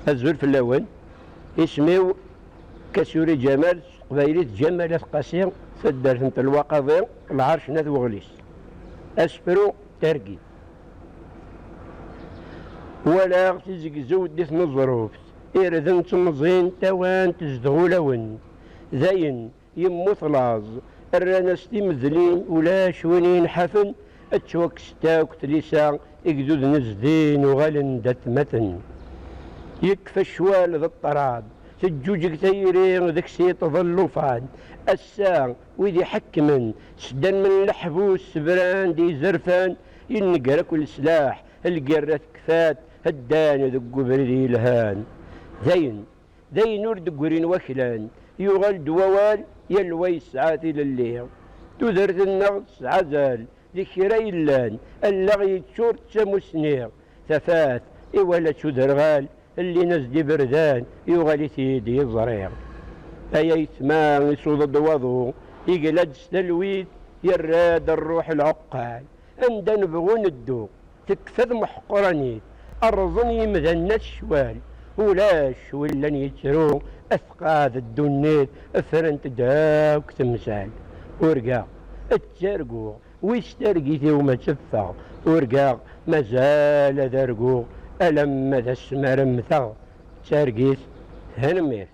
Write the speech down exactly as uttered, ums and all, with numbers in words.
Azul fell-awen. Isem-iw Kasuri Ǧamal, s teqbaylit Ǧamal At Qasi, taddart n Telwaqaḍi, lɛerc n At Weɣlis. Asefru Targit. Walaɣ tizegzewt di tneẓruft, irden ttemẓin tawant zedɣulawen. Dayen, yemmut laẓ, rran-as timedlin, ulac win yenḥafen, ad ttwakkset akk tlisa, igduden zdin uɣalen d atmaten. Yekfa ccwal d ṭṭrad, teǧǧuǧeg tayri deg-s yeṭṭeḍ llufan. Ass-a, wid iḥekmen, sdammen leḥbus, bran-d i izerfan, yenneger akk leslaḥ, lgerra tekfa-d, ddan deg ubrid yelhan. Dayen, d ayen ur d-ggrin waklan, yuɣal-d wawal, yal wa yesɛa tilelli. Tudert-nneɣ tesɛa azal, di kra yellan, allaɣ yeččur d tamusni. Tafat, iwala-tt uderɣal, llin-as-d iberdan, yuɣal-it-id yiẓri. Ay aytma, isuḍ-d waḍu, yegla-d s talwit, yerra-d rruḥ lɛuqqal. Anda nebɣu neddu, tekfa tmeḥqranit, rrẓen yimdanen at ccwal. Ulac win llan yettru, atqad ddunit, ffrent-d akk temsal. Urgaɣ, ttarguɣ, wis targit-iw ma teffeɣ. Urgaɣ, mazal ad arguɣ, alamma d asmi ara mmteɣ. Targit, tanemmirt.